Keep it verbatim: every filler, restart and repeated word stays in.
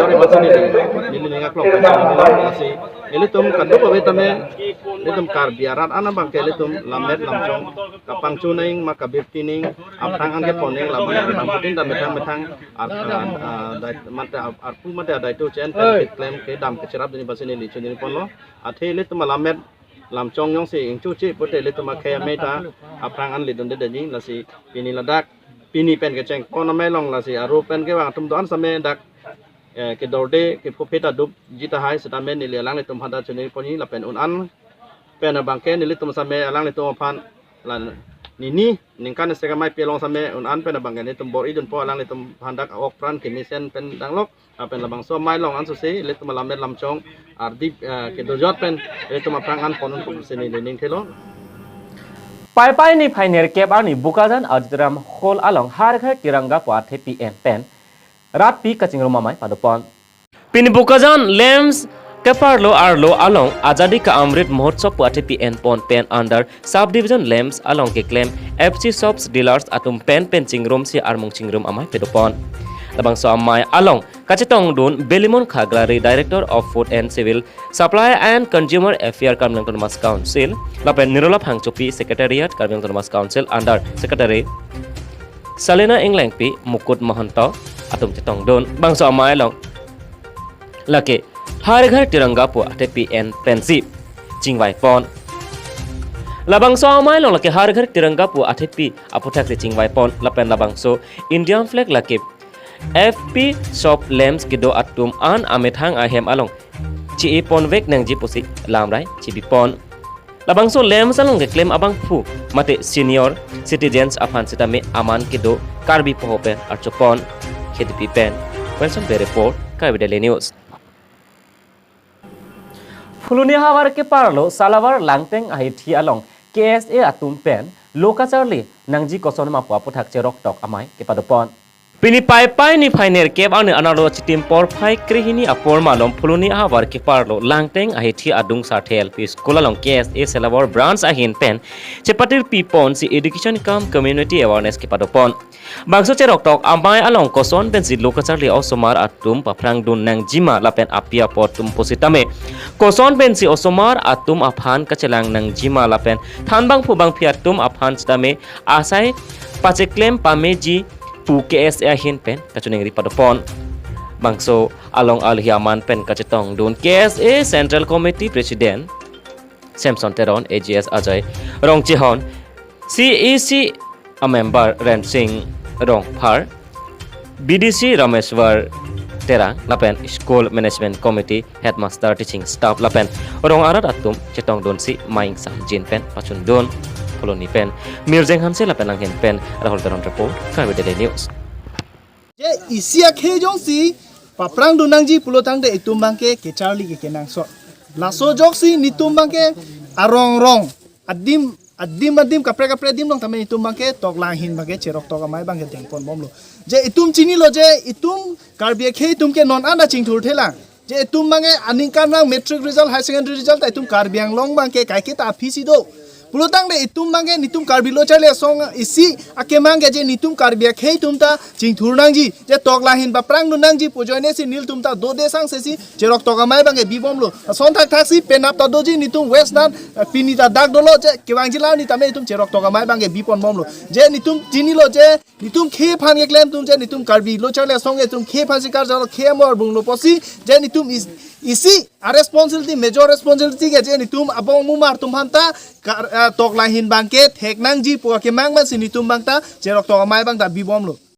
Mayor Iman Sani neli ning aklong, lasi Ilitum kadokave tame, ilitum Karbi arat an abangke ilitum lammet lamchong kapangchunang ma kabirtinang, aphrang an keponnang, labang abangphutin ta methang methang ar, ar, ar, dai-, mate ar, arpu mate adaito chen pen keklem kedam kecherap dunji aphansi neli choningri ponlo. Athe ilitum alammet lamchong jongsi ingchuche pute ilitum akhei amei ta aphrang an ledundedetji, lasi pini ladak pini pen kecheng pon amei along lasi aro pen kevang atum do-an same dak, eh, kedorde kephophe ta dopji tahai, setame neli alanglitum aphan ta choningri ponji lapen un an pen abangke nelitum same alanglitum aphan la nini ningkan isi kamai pi along same un an pen abangke nelitum bor-idunpo alanglitum aphan dak ok pran kemesen pen danglok. Lapen labangso amei along ansose ilitum alammet lamchong ardi, eh, kedojot pen ilitum aphrang an pon unpo pusi neli ningthelo. Paipai niphai nerkep arni Bokajan Auditorium Hall along Har Ghar Tiranga pu athepi en pen rat pi kachingrum amei padopon. Pini Bokajan LAMPS keparlo arlo along Azadi Ka Amrit Mahotsav pu athepi en pon pen under Sub Division LAMPS along keklem F C Shops Dealers atum pen pen chingrumsi armung chingrum amei padopon. Labangso amei along kachetongdun Belimon Khaglari, Director of Food and Civil Supply and Consumer Affairs, Karbi Anglong Autonomous Council, lapen Nirola Phangchopi, Secretariat, Karbi Anglong Autonomous Council under Secretary Salina Englengpi, Mukut Mahanta atum chetongdun. Bangso amei along lake Har Ghar Tiranga pu athepi en pensi chingvaipon. Labangso amei along lake Har Ghar Tiranga pu athepi aputhaksi chingvaipon lapen labangso Indian flag lake F P Shop LAMPS kedo atum an amethang ahem along chi-e ponvek nangji pusi lamrai chibipon. Labangso LAMPS along keklem abangphu mate senior citizens aphan sitame aman kedo Karbi poho pen archopon. K D P pen Wilson Bey report, Karbi Daily News. Phuloni havar keparlo Salavar Langteng ahithi along K S A atum pen lo kacharli nangji kosonma pu aputhak cheroktok amei kepadopon. Pini Paipai niphai nerkep arni anerlo chitim porphai krehini apor malom Phuloni ahavar keparlo Langteng ahithi adung Sarthe L P School along K S A Salavar Branch ahin pen chepatirpi ponsi education cum community awareness kepadopon. Bangso cheroktok amei along koson pensi lo kacharli osomar atum paphrangdun nangjima lapen api apo atum pusitame koson pensi osomar atum aphan kachelang nangjima lapen thanbangphu bangphi atum aphan sitame asai pacheklem pameji pu K S A ahin pen kachoningri padopon. Bangso along alihi aman pen kachetongdun K S A Central Committee President Samson Teron, A G S Ajoy Rongchehon, C E C a member Rensing Rongphar, B D C Rameswar Terang lapen School Management Committee, Headmaster, Teaching Staff lapen rong arat atum chetongdunsi mei ingsamjin pen pachundun. Phuloni pen Mirjeng Hanse lapen Langhin pen Rahul Teron report, Karbi Daily News. Je isi akhei jongsi paphrangdun nangji pulotangte itum abangke kecharli ke kenangsot. Laso ajoksi netum abangke arong rong adim adim adim kaprek kaprek adim along tame itum abangke toklang ahin abangke cheroktok amei abangke dengponbomlo. Je itum chinilo je itum Karbi akhei atum ke non an ta chingthurthelang. Je itum abangke aningkanvang matric result, higher secondary result ta itum Karbi Anglong abangke kaiketa aphisi do. Pulotangte itum abangke netum Karbi lo charli asong isi akemang ke je netum Karbi akhei atum ta chingthur nangji. Je toklang ahin paphrangdun nangji pu ajoinesi nelitum ta dode sangsesi cheroktok amei abangke bibomlo. Ason thakthaksi penap ta doji netum West an, eh, pini ta dak dolo je kevangji la ni tame itum cheroktok amei abangke biponbomlo. Je netum chinilo je netum khei aphan keklem atum je netum Karbi lo charli asong ke netum khei aphansi karjalo, khei amor bunglo pusi je netum is-, isi a responsibility, major responsibility ke je netum abong mumar atum aphanta kar-, ah, toklang ahin abangke thek nangji pu akemang abangsi netum abangta cheroktok amei abangta bibomlo.